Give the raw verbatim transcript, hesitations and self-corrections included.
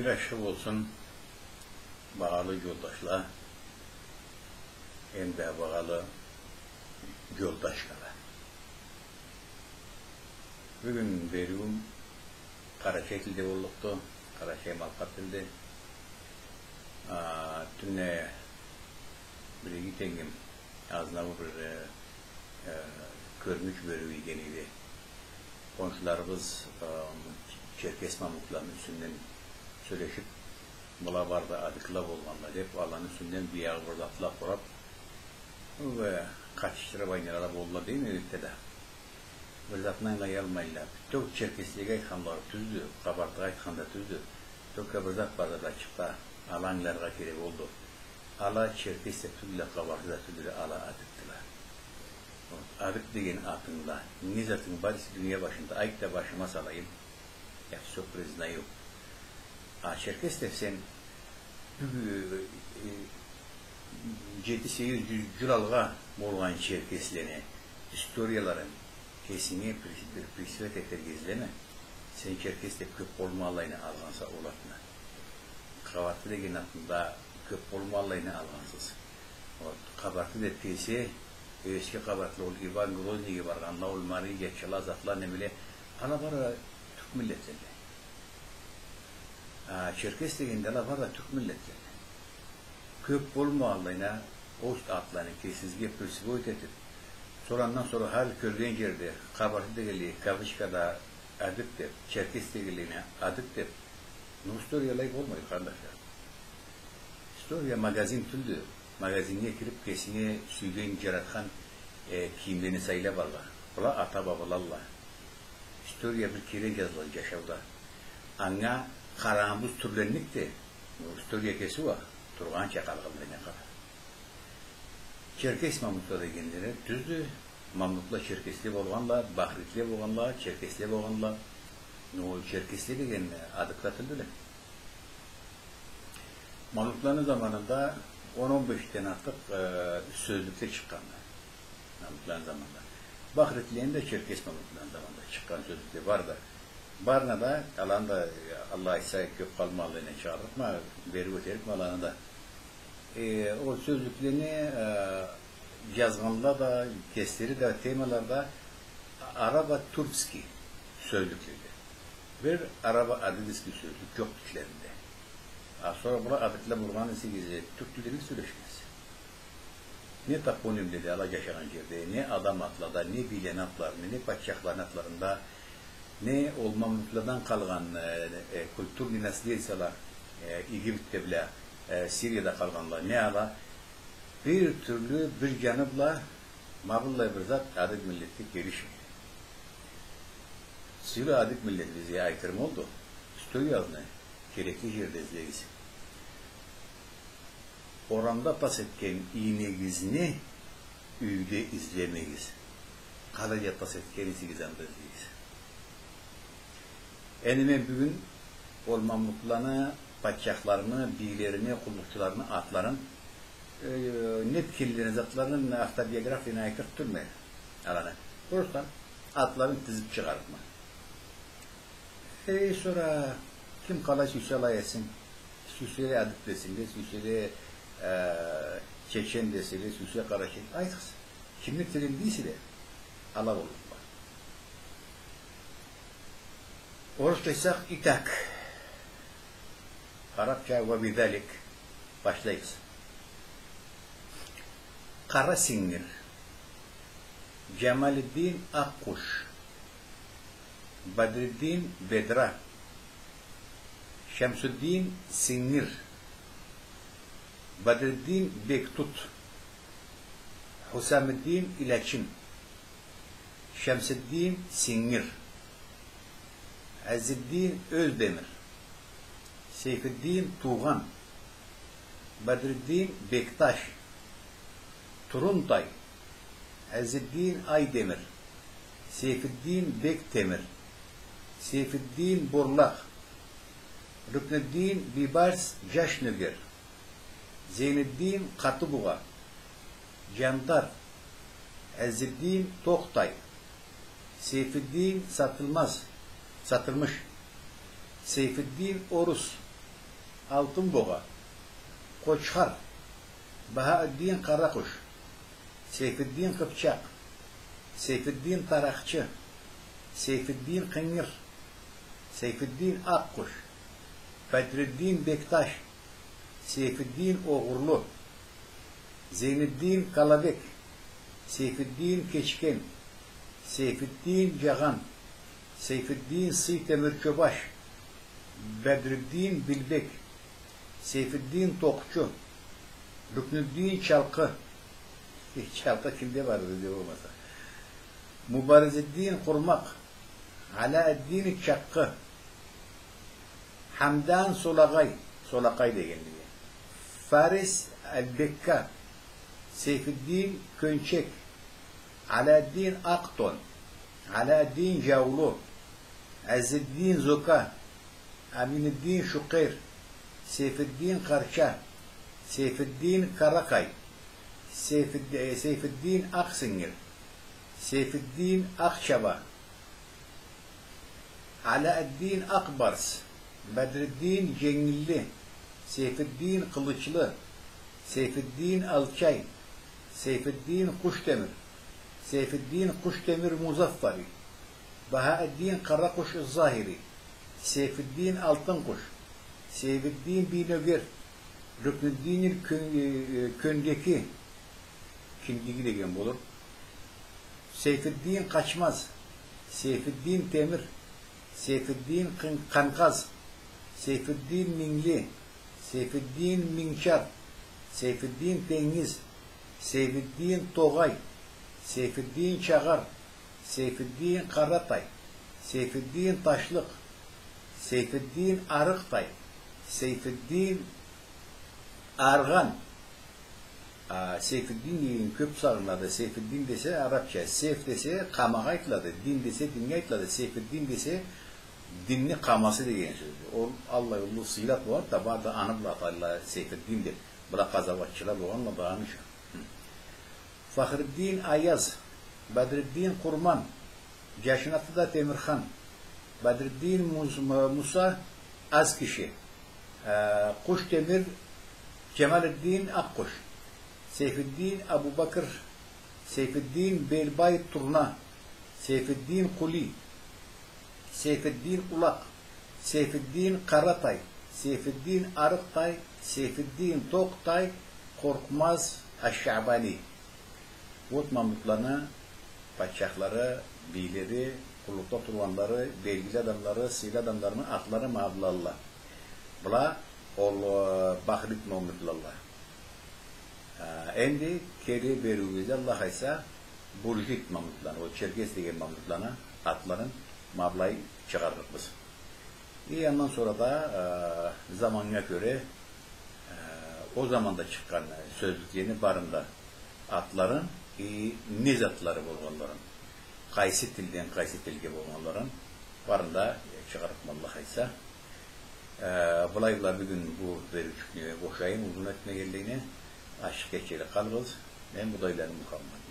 Ашхы болсун, багъалы джолдашла, эм да багъалы джолдашкала. Бюгюн бериуюм къарачай тилде боллукъду, къарачай-малкъар тилде. А, тюнде бир иги тенгим азынабы бир, э, э, кёргюнч бериу ийген эди. Хоншуларыбыз, э, черкес мамлюкланы юсюнден сёлешип, была бары да адыкла болгъанла деп, аланы юсюнден биягъы бир затла къурап, уа, къатышдырып, айнала болла дейме, элбетте да. Бир затны ангылаялмайла. Тёк черкеслеге айтханла тюздю, къабартыгъа айтханда тюздю. Только бир зат барды да чыкъды, ала ангыларгъа керек олду. Ала черкес да тюлдюле, къабарты да тюлдюле, ала адыкдыла. Вот, адык деген атынгда не затынг бар эсе дуния башында, айт да, башыма салайым. Я всё признаю. А черкес деп сен, бюгю-, э, джети-сегиз джюз джыл алгъа болгъан черкеслени историяларын кесинге при-, при-, присвоить этерге излеме. Сен черкес деп кёп болмагъанлайына алгъанса ол атны. Къабарты деген атны да кёп болмагъанлайына алгъансыз. Вот, къабарты деп келсе, эски къабартыла ол Иван Грозныйге баргъанла, ол мари джатчыла, затла, немеле, ала бары тюрк миллетледи. А черкес дегенде ала бары да тюрк миллетледи. Кёп болмагъанлайына ол атланы кесигизге присвоить этип, сора андан сора хар кёрген джерде къабарты дегенлеге кавычкада адык деп, черкес дегенлеге адык деп, ну, история алай болмайды, къарнашла. История магазин тюлдю. Магазиннге кирип, кесинге сюйген, джаратхан, э, кийимлени сайлап алгъа. Была ата-бабалалла. История бир кере джазылады джашауда. Анга къарагъаныбыз тюрлендик да, история кеси уа тургъанча къалгъанлайына къара. Черкес мамлюкла дегенлери тюздю. Мамлюкла черкесле болгъанла, бахритле болгъанла, черкесле болгъанла. Но ол черкесле деген адыкла тюлдюле. Мамлюкланы заманында он, он бешден артыкъ, э, сёзлюкле чыкъгъанды. Мамлюкланы заманында. Бахритлени да, черкес мамлюкланы заманында чыкъгъан сёзлюкле барды. Барына да, аланы да, э, Аллах айтса, кёп къалмагъанлайына чыгъарыкъма, берип ётерикме аланы да. Э, ол сёзлюклени, э, джазгъанла да, кеслери да, темалары да арабо-тюркский сёзлюкледи. Бир арабо-адыгский сёзлюк джокъду ичлеринде. А сора была адыкла болгъан эсегиз, тюрк тилде не сёлешгенсиз? Не топонимледе, ала джашагъан джерде, не адам атлада, не бийлени атларында, не патчахланы атларында, не ол мамлюкладан къалгъан, э, э, культурный наследствола, э, Египетде бла, э, Сирияда къалгъанла, не ала, бир тюрлю, бир джаны бла, ма быллай бир зат адыг миллетге келишмейди. Сыйлы адыг миллетибизге айтырым олду: историягъызны керекли джерде излегиз. Орамда пас этген ийнегизни юйде излемегиз. Къалайда пас этген эсегиз, анда излегиз. Энди мен бюгюн ол мамлюкланы, патчахларыны, бийлерини, къуллукъчуларыны атларын, э, не этгенлерин, затларын, автобиографияларын айтырыкъ тюлме аланы. Просто атларын тизип чыгъарыкъма. Э, сора ким къалай сюйсе алай этсин. Сюйселе адыг десинле, сюйселе, э, чечен десинле, сюйсе къарачай. Айтыгъыз. Кимни тилин дейселе, ала боллукъла. Орусча айтсакъ, итак. Арабча ва бидалик. Башлайбыз. Къара сингир. Джамалиддин Акъкъуш. Бадриддин Бедра. Шамсуддин Сингир. Бадриддин Бектут. Хусамиддин Илячин. Шамсиддин Сингир. Аззиддин Ёздемир. Сейфиддин Туугъан. Бадриддин Бекташ. Турунтай. Аззиддин Айдемир. Сейфиддин Бектемир. Сейфиддин Борлакъ. Рукниддин Бийбарс Джаш Нёгер. Зейниддин Къатыбугъа. Джандар. Аззиддин Токътай. Сейфиддин Сатылмаз, Сатырмыш. Сейфиддин Орус. Алтын богъа. Къочхар. Багьаутдин къара къуш. Сейфутдин къыпчакъ. Сейфутдин таракъчы. Сейфутдин къынгыр. Сейфутдин акъ къуш. Бадрутдин бекташ. Сейфутдин огъурлу. Зейнутдин къалабек. Сейфутдин кечген. Сейфутдин жагъан. Сейфутдин сый темир чобаш. Бадрутдин билбек. Сейфутдин токъчу. Рукнутдин чалкъы. Чалкъы кимде барды, деп болмаса. Мубаризутдин къурмакъ. Алаутдин чакъы. Хамдан солагъай, солакъай дегенлиги. Фарис албекка. Сейфутдин кёнчек. Алаутдин акъ тон. Алаутдин жаулу. Аззутдин зока. Аминутдин шукъер. Сейфутдин къарча. Сейфутдин къаракъай. Сейфутди-, э, Сейфутдин акъ сингир. Сейфутдин акъ чаба. Алаутдин акъ барс. Бадрутдин женгилли. Сейфутдин къылычлы. Сейфутдин алчай. Сейфутдин къуш темир. Сейфутдин къуш темир музаффари. Багьаутдин къара къуш загьири. Сейфутдин алтын къуш. Сейфутдин бийнёгер. Рукнутдин кён-, э, э, кёндеки. Киндиги деген болур. Сейфутдин къачмаз. Сейфутдин темир. Сейфутдин къын-, къанкъаз. Сейфутдин мингли. Сейфутдин мингчар. Сейфутдин тенгиз. Сейфутдин тогъай. Сейфутдин чагъар. Сейфутдин къаратай. Сейфутдин ташлыкъ. Сейфутдин арыкътай. Сейфутдин аргъан. А, Сейфутдин деген кёп сагъынылады. Сейфутдин десе арабча, сейф десе къамагъа айтылады, дин десе диннге айтылады, Сейфутдин десе динни къамасы деген сёздю. Ол аллай уллу сыйлы ат болгъанды да, бары да аны бла атайла Сейфутдин деп. Была къазауатчыла болгъанла да аны ючюн. Хы. Фахрутдин Аяз, Бадрутдин Къурман, жашны аты да Темирхан, Бадрутдин Мус-, М-, Муса аз киши, э, Къуш Темир, Жамалутдин Акъкъуш, Сейфутдин Абубакр, Сейфутдин Белбай Турна, Сейфутдин Къули, Сейфутдин Улакъ, Сейфутдин Къаратай, Сейфутдин Арыкътай, Сейфутдин Токътай, Къоркъмаз Аш-Шаъбани. Вот Мамлюкланы патчахлары, бийлери, къуллукъда тургъанлары, белгили адамлары, сыйлы адамларыны атлары ма былалла. Была ол, э, Бахрит Мамлюклалла. Э, энди кери бериуюбюзде, Аллах айтса, Буржит Мамлюкланы, ол Черкес деген Мамлюкланы атларын ма былай чыгъаррыкъбыз. И андан сора да, э, заманнга кёре, э, ол заманда чыкъгъан сёзлюклени барын да атларын, и не затлары болгъанларын, къайсы тилден къайсы тилге болгъанларын барын да, э, чыгъарырыкъма, Аллах айтса. Э, былай бла бюгюн бу бериучюкню бошайым, узун этмегенлигине, ачыкъ кечели къалыгъыз. Мен Будайланы Мухаммад.